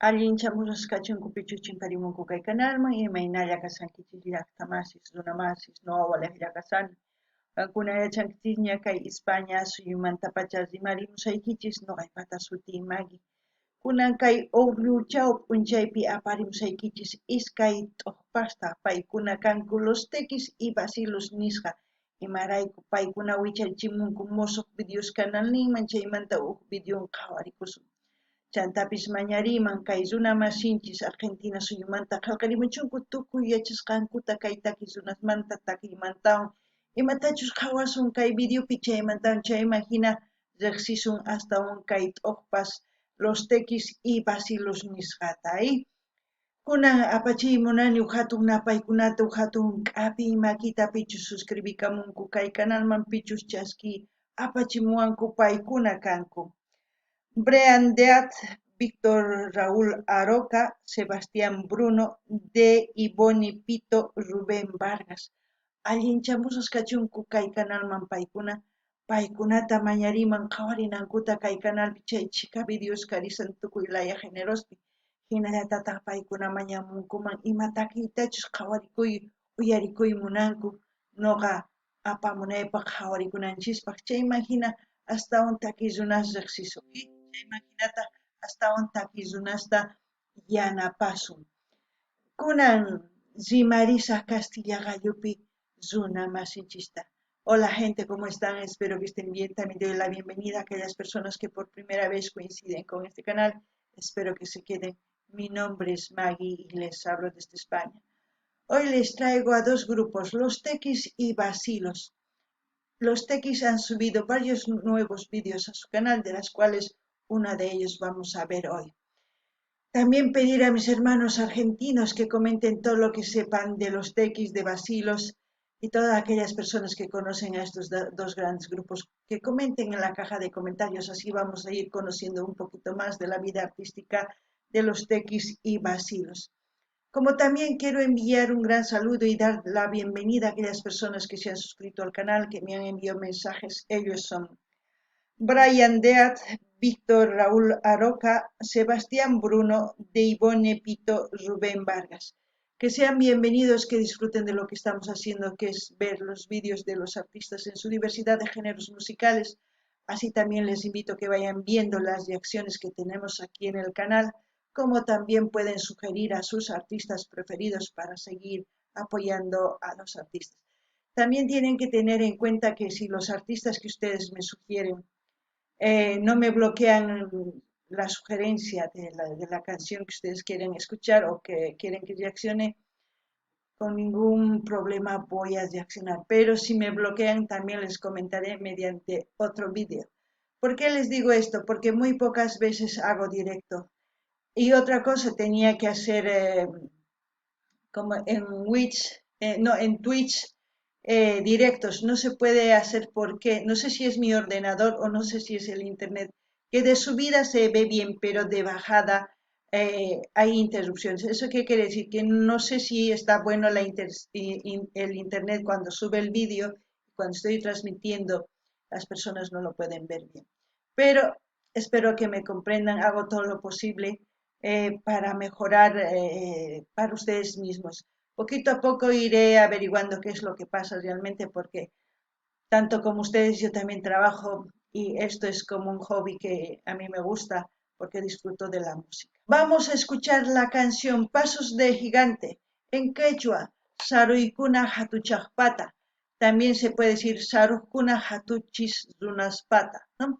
Allinchamusqas kachunku pichus chimparimunku kay kanalman, imaynalla kashankichis llaqta masis, runa masis, noqa walejlla kashani. Qankuna yachankichisña kay España suyumantapacha rimarimusaykichis, noqaypata sutiy Maggie. Kunan kay Oqlluchaw p'unchaypi aparimusaykichis iskay t'ojpasta, paykuna kanku Los Tekis y Bacilos nisqa, imarayku paykuna wicharichimunku mosoj videos canalninman, chaymanta uj videon qhawarikusun. Chantapis mañariyman kay runa masinchis Argentina suyumanta qhelqarimuchunku tukuy yachasqankuta kay takiy runasmanta takiymantawan imatachus qhawasun kay videopi chaymantawan chayman jina rejsisun astawan kay t'ojpas Los Tekis y Bacilos nisqata. Kunan apachiy munani uj jatun napaykunata, uj jatun k'apiy makita pichus suscribikamunku kay canalman pichus chaskiy apachimuwanku paykuna kanku. Brian Deat, Víctor Raúl Aroca, Sebastián Bruno, De Ivone Pito, Rubén Vargas. Allinchamusqas kachunku kay canalman paykuna, paykunata mañariman qhawarinankuta kay canalpi chay chhika videos karisan tukuy laya generospi. Hinallatataj paykuna mañamunkuman ima takiytachus qhawarikuy uyarikuy munanku noqa apamunaypaj qhawarikunanchispaj chayman hina astawan takiy runas rejsisun. Chayman hinataj astawan takiy runasta yanapasun. Kunan rimarisaj kastilla qallupi runa masinchista. Hola gente, ¿cómo están? Espero que estén bien. También doy la bienvenida a aquellas personas que por primera vez coinciden con este canal. Espero que se queden. Mi nombre es Maggie y les hablo desde España. Hoy les traigo a dos grupos, Los Tekis y Bacilos. Los Tekis han subido varios nuevos vídeos a su canal, de las cuales una de ellos vamos a ver hoy. También pedir a mis hermanos argentinos que comenten todo lo que sepan de Los Tekis, de Bacilos y todas aquellas personas que conocen a estos dos grandes grupos, que comenten en la caja de comentarios, así vamos a ir conociendo un poquito más de la vida artística de Los Tekis y Bacilos. Como también quiero enviar un gran saludo y dar la bienvenida a aquellas personas que se han suscrito al canal, que me han enviado mensajes. Ellos son Brian Deat, Víctor Raúl Aroca, Sebastián Bruno, de Ivone Pito, Rubén Vargas. Que sean bienvenidos, que disfruten de lo que estamos haciendo, que es ver los vídeos de los artistas en su diversidad de géneros musicales. Así también les invito a que vayan viendo las reacciones que tenemos aquí en el canal, como también pueden sugerir a sus artistas preferidos para seguir apoyando a los artistas. También tienen que tener en cuenta que si los artistas que ustedes me sugieren no me bloquean la sugerencia de la canción que ustedes quieren escuchar o que quieren que reaccione, con ningún problema voy a reaccionar. Pero si me bloquean también les comentaré mediante otro vídeo. ¿Por qué les digo esto? Porque muy pocas veces hago directo. Y otra cosa, tenía que hacer como en Twitch, no, en Twitch directos. No se puede hacer porque, no sé si es mi ordenador o no sé si es el internet, que de subida se ve bien, pero de bajada hay interrupciones. ¿Eso qué quiere decir? Que no sé si está bueno el internet cuando sube el vídeo, cuando estoy transmitiendo, las personas no lo pueden ver bien. Pero espero que me comprendan, hago todo lo posible para mejorar para ustedes mismos. Poquito a poco iré averiguando qué es lo que pasa realmente, porque tanto como ustedes yo también trabajo y esto es como un hobby que a mí me gusta porque disfruto de la música. Vamos a escuchar la canción Pasos de Gigante en quechua, Saruykuna Jatuchajpata. También se puede decir Sarujkuna Jatuchis Runaspata, ¿no?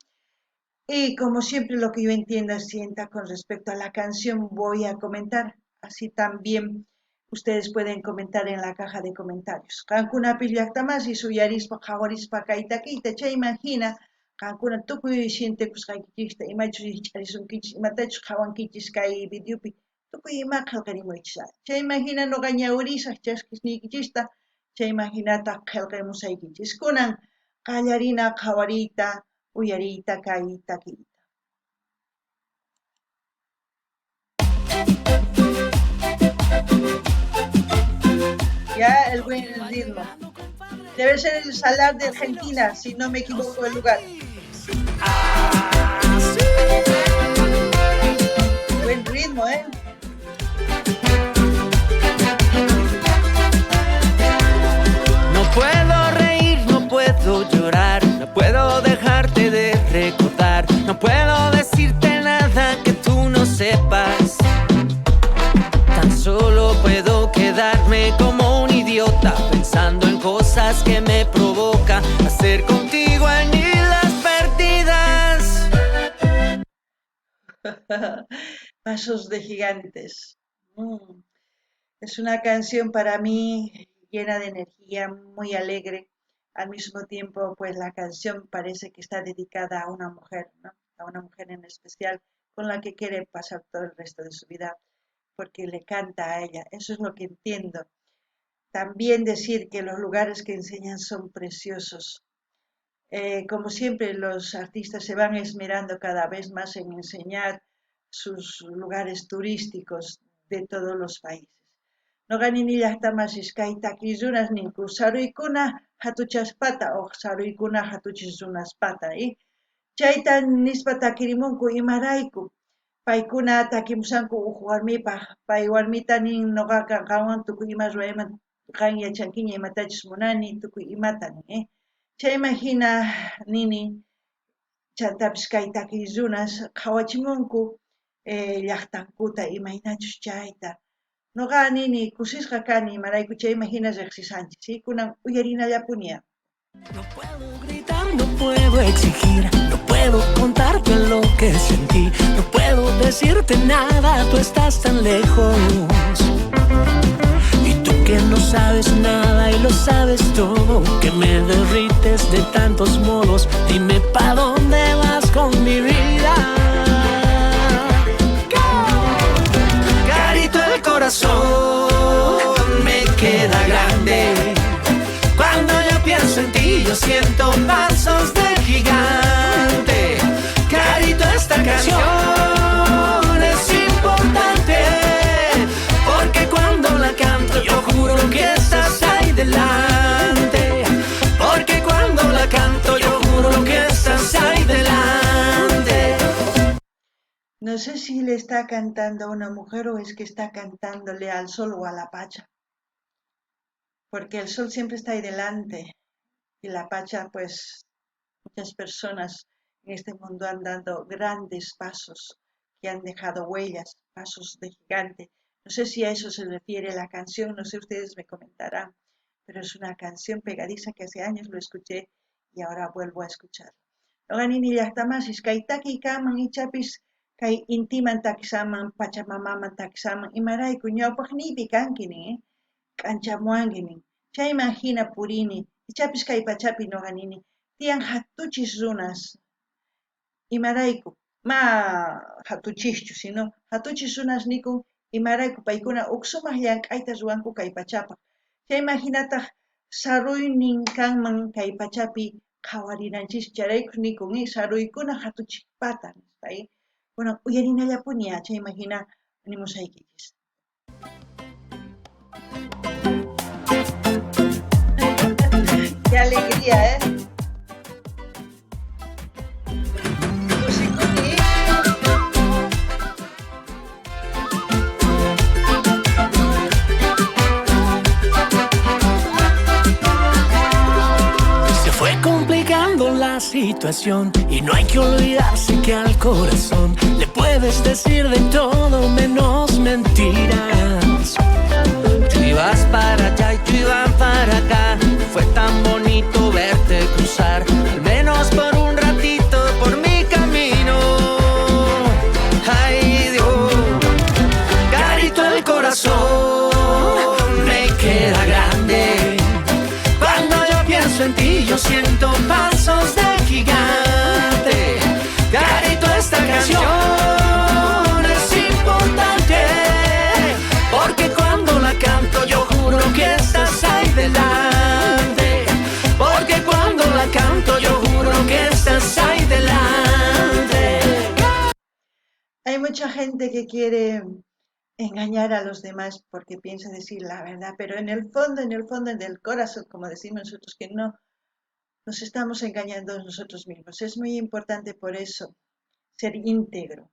Y como siempre lo que yo entienda, sienta con respecto a la canción voy a comentar. Así también ustedes pueden comentar en la caja de comentarios. Qankunapi llaqtamasi suyarispa qhawarispa kay takiyta chayman hina qankuna tukuy sientekusqaykichista imachus rikch'arisunkichis imatachus qhawankichis kay videopi tukuy ima qhelqarimuychis. Chayman hina noqa ñawirisaq chaskisniykichista chayman hinataq qhelqamusaykichis. Kunan qallarina qhawariyta uyariyta kay takiyta. Ya el buen ritmo. Debe ser el Salar de Argentina, si no me equivoco el lugar. Buen ritmo. ritmo, ¿eh? No puedo reír, no puedo llorar, no puedo dejarte de recordar, no puedo decirte nada que tú no sepas. Tan solo puedo quedarme como un idiota pensando en cosas que me provoca hacer contigo en islas perdidas. Pasos de gigantes. Es una canción para mí llena de energía, muy alegre. Al mismo tiempo, la canción parece que está dedicada a una mujer, ¿no? A una mujer en especial con la que quiere pasar todo el resto de su vida, porque le canta a ella. Eso es lo que entiendo. También decir que los lugares que enseñan son preciosos. Como siempre, los artistas se van esmerando cada vez más en enseñar sus lugares turísticos de todos los países. Noqa nini llaqtamasis kay takiy runas ninku saruykuna hatuchaspata o saruykuna hatuchis runaspata, Chayta nispa takirimunku imarayku. Paykuna takimusanku uj warmipaj, pay warmita nin noqaqa qanwan tukuy ima ruwayman qan yachankiña imatachus munani tukuy imata nin? Chayman hina nini chantapis kay takiy runas qhawachimunku llaqtankuta imaynachus chayta. Noqa nini kusisqa kani imarayku chayman hina riqsisanchis, ¿sí? Kunan uyarinallapuniya. No puedo gritar, no puedo exigir, no puedo contarte lo que sentí, no puedo decirte nada, tú estás tan lejos. Y tú que no sabes nada y lo sabes todo, que me derrites de tantos modos, dime pa' dónde vas con mi vida. Carito, el corazón me queda grande. Cuando yo pienso en ti, yo siento pasos de gigante. Carito, esta canción es importante, porque cuando la canto yo juro que estás ahí delante. Porque cuando la canto yo juro que estás ahí delante. No sé si le está cantando a una mujer o es que está cantándole al sol o a la pacha. Porque el sol siempre está ahí delante y la pacha, muchas personas en este mundo han dado grandes pasos que han dejado huellas, pasos de gigante. No sé si a eso se refiere la canción, no sé, ustedes me comentarán, pero es una canción pegadiza que hace años lo escuché y ahora vuelvo a escucharla. Noqa nini llaqtamasis kay takiy kanman ichapis kay intiman takisaman, pachamamaman takisaman, imarayku ñawpaqniypi kanki nin? K'anchamuwanki nin. Chayman hina purini, ichapis kay pachapi noqa nini, tiyan hatuchis runas. Imarayku, ma hatuchischu, sino hatuchis runas nikun imarayku paykuna huk sumaq llank'ayta ruwanku kay pachapaq. Chayman hinataq saruynin kanman kay pachapi qhawarinanchis, chayrayku nikun, saruykuna hatuchikpata nispa, Bueno, uyarinallapuni chayman hina nimusaykichis. Qué alegría. Se fue complicando la situación y no hay que olvidarse que al corazón le puedes decir de todo menos mentiras. Tú ibas para allá y tú ibas para acá, fue tan bonito verte cruzar, al menos por un ratito por mi camino. Ay Dios, Carito, el corazón me queda grande. Cuando yo pienso en ti, yo siento pasos de gigante. Carito, esta canción es importante, porque cuando la canto yo juro que estás ahí delante. Porque cuando la canto yo juro que estás ahí delante. Hay mucha gente que quiere engañar a los demás porque piensa decir la verdad, pero en el fondo, en el fondo del corazón, como decimos nosotros, que no nos estamos engañando nosotros mismos. Es muy importante por eso ser íntegro.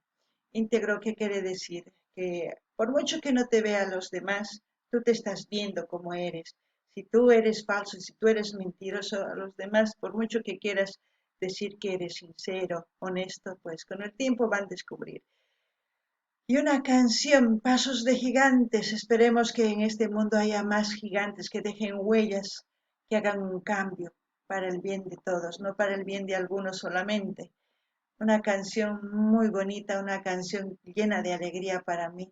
Íntegro, ¿qué quiere decir? Que por mucho que no te vean los demás, tú te estás viendo como eres. Si tú eres falso, si tú eres mentiroso a los demás, por mucho que quieras decir que eres sincero, honesto, pues con el tiempo van a descubrir. Y una canción, Pasos de Gigantes. Esperemos que en este mundo haya más gigantes que dejen huellas, que hagan un cambio para el bien de todos, no para el bien de algunos solamente. Una canción muy bonita, una canción llena de alegría para mí.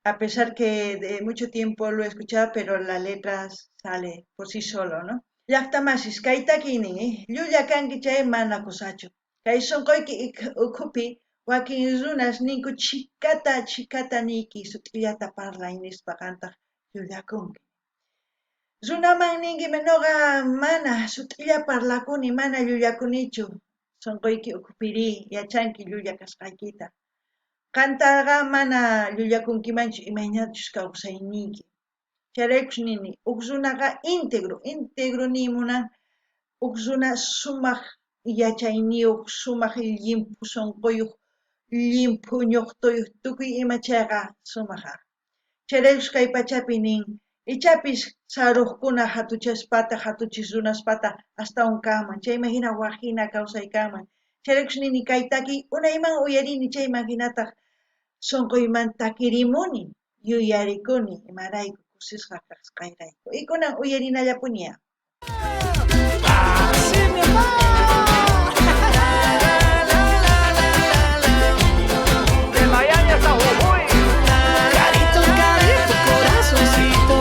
A pesar que de mucho tiempo lo he escuchado, pero la letra sale por sí solo, ¿no? Llaqta masis, kay takiynin, llulla kanki chay mana kusachu. Kay sonqoyki ukhupi wakin runas ninku chhikata chhikata niyki sut'illata parlay nispa qantaq llullakunki. Runaman ninki noqa mana sut'illa parlakuni, mana llullakunichu. Sonqoyki ukhupirí yachanki llulla kasqaykita. Qantaqa mana llullakunkimanchu imaynachus kawsayniyki. Chayraykus nini, uj runaqa íntegro, íntegro niy munan uj runa sumaq yachayniyuq, sumaq llimphu sonqoyuq, llimphu ñuqtuyuq, tukuy ima chayqa sumaqa. Chayraykus kay pachapi nin, ichapis saruqkuna hatuchaspata, hatuchis runaspata astawan kanman, chayman hina waj hina kawsay kanman. Chayraykus nini kay takiy unayman uyarini chayman hinataq sonqoyman takirimuni, yuyarikuni imarayku kusisqa kasqayrayku. Y kunan uyarinallapuniya. De Miami hasta Jujuy. Carito, carito, corazoncito.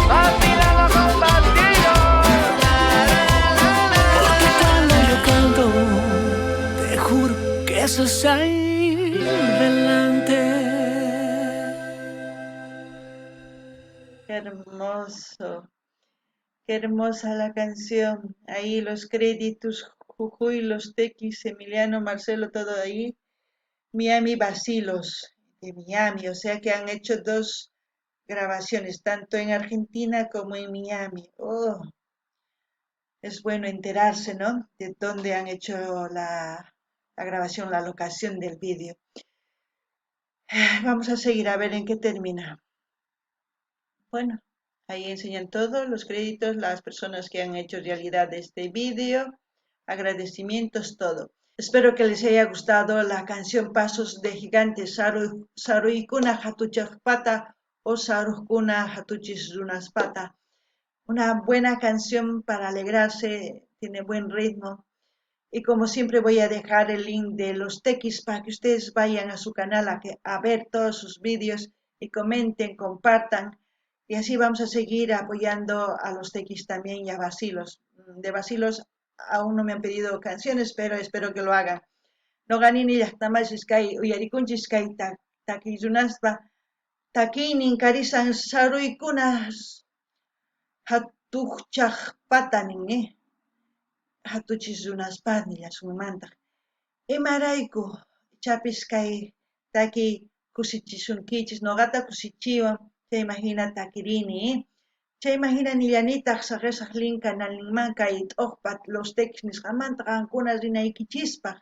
Vacílalo con bandido. Porque cuando yo canto, te juro que estás ahí delante. Qué hermoso, qué hermosa la canción. Ahí los créditos, Jujuy, Los Tekis, Emiliano, Marcelo, todo ahí. Miami Bacilos, de Miami, o sea que han hecho dos grabaciones, tanto en Argentina como en Miami. Oh, es bueno enterarse, ¿no? De dónde han hecho la grabación, la locación del vídeo. Vamos a seguir a ver en qué termina. Bueno, ahí enseñan todos los créditos, las personas que han hecho realidad este vídeo, agradecimientos, todo. Espero que les haya gustado la canción Pasos de Gigantes, Saruykuna Hatuchajpata o Sarujkuna Hatuchis Runaspata. Una buena canción para alegrarse, tiene buen ritmo. Y como siempre voy a dejar el link de Los Tekis para que ustedes vayan a su canal a ver todos sus vídeos y comenten, compartan. Y así vamos a seguir apoyando a Los Tekis también y a Bacilos. De Bacilos aún no me han pedido canciones, pero espero que lo hagan. Noqa nini llaqtamasis kay uyarikunchis kay takiy runaspa takiynin karisan saruykuna hatuchaqpata nin, hatuchis runaspata nillasunmantaq. Imarayku ichapis kay takiy kusichisunkichis, noqata kusichiwan, chayman hina takirini, Chayman hina nillanitaq saqesaq link kanalninman kay t'oqpa Los Tekis nisqamanta qankuna rinaykichispaq.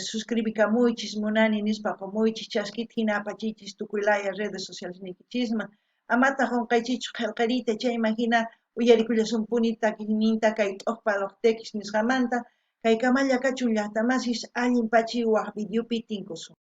Suscribikamuychis, munani nispa qomuychis, chaskita hina apachiychis tukuy laya redes sociales niykichisman. Amataq qonqaychikchu qhelqeriyta, chayman hina uyarikullasunpuni takiyninta kay t'oqpa Los Tekis nisqamanta. Kay kamalla kachun llaqtamasis allin pachi waj videopi tinkusun.